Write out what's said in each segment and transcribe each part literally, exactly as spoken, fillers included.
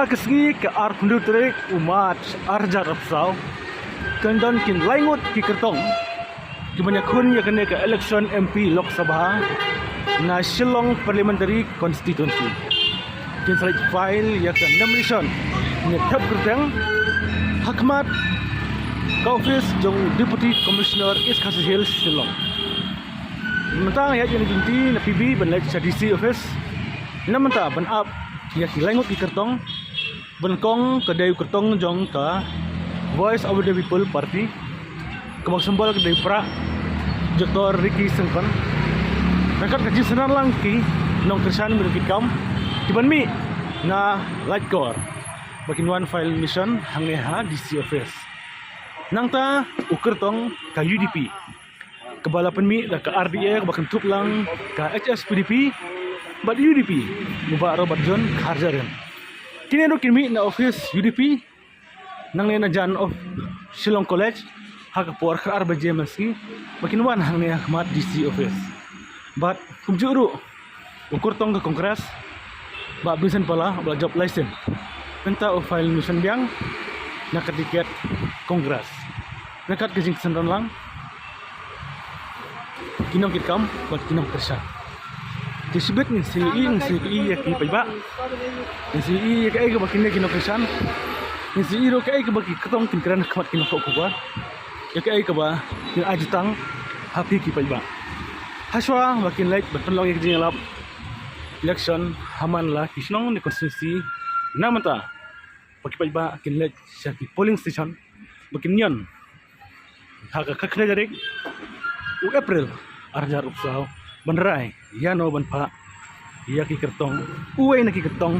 Ka sngi ka arphew tarik u March arhajar arphew saw, kan don kin lai ngut ki kyrtong kiban ïakhun ïa kane ka election M P Lok Sabha na Shillong Parliamentary Constituency. Kin sa leit file ïa ka nomination ne thep kyrteng ha khmat ka office jong Deputy Commissioner East Khasi Hills, Shillong. Mynta nga ïaid ïa kane ka lynti na P B ban leit sha D C office. Na mynta ban ap ïa ki lai ngut ki kyrtong. Ba nyngkong ka dei u kyrtong jong ka Voice of the People Party, kaba symbol ka dei u prah, Doktor Ricky Syngkon. Ryngkat ka jingsynran lang ki nongkyrshan ba ki kam kiban mih na Laitkor ba kin wan file nomination hangne ha D C office. Nangta u kyrtong ka U D P, kaba la pynmih da ka R D A kaba kynthup lang ka H S P D P bad U D P, u Bah Robert John Kharjahrin. Kine ruh kin mih na office U D P nangne na jan of Shillong College ha ka por khatar baje mynstep ba kin wan hangne ha khmat D C office. Bad kumjuh ruh u kyrtong ka Congress, Bah Vincent Pala, ba la jop lai sien, mynta u file nomination biang na ka tiket Congress. Ryngkat ka jingsynran lang ki nongkitkam bad ki nongkyrshan. Te shibit ngin sa ïohi, ngin sa ïohi ïa ki paidbah, ngin sa ïohi ïa kaei kaba kine ki nongkyrshan, ngin sa ïohi ruh kaei kaba ki kyrtong kin kren ha khmat ki nongthoh khubor, ïa kaei kaba kin ai jutang ha phi ki paidbah. Hashwa ba kin leit ban pynlong ïa ka jingïalap election ha man la ki shnong ne constituency, na mynta ba ki paidbah kin leit sha ki polling station ba kin ñion ha ka khatkhyndai tarik u April arhajar arphew saw ban rai ïano ban phah ïa ki kyrtong, uwei na ki kyrtong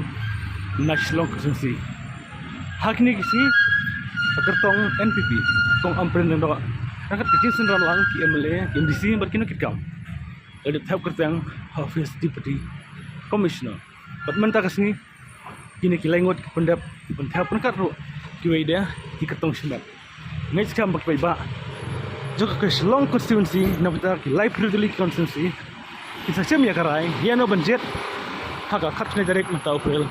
na Shillong constituency. Ha kine ki sngi ka kyrtong N P P, Kong Ampareen Lyngdoh, ryngkat ka jingsynran lang ki M L A, ki M D C bad ki nongkitkam, la dep thep kyrteng ha office Deputy Commissioner. Bad mynta ka sngi kine ki lai ngut ki pyndep, ki pynthep ryngkat ruh kiwei de ki kyrtong shimet. Ngeit skhem ba ki paidbah jong ka Shillong constituency, na bynta ki laiphew tylli ki constituency, kin sa shim ïa ka rai ïano ban jied ha ka khatkhyndai tarik mynta u April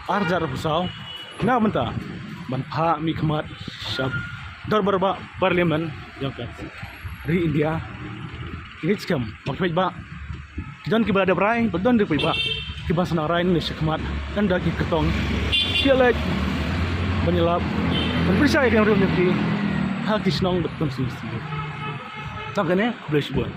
arhajar arphew saw, na bynta ban phah mihkhmat sha dorbar bah Parliament jong ka ri India. Ngeit skhem ba ki paidbah ki don kiba la dep rai, bad don ruh ki paidbah kiba sa nang rai ne shakhmat, ynda ki kyrtong ki leit ban ïalap, ban pynshai ïa ka ïing rim jong ki ha ki shnong bad constituency. Tang kane, khublei shibun.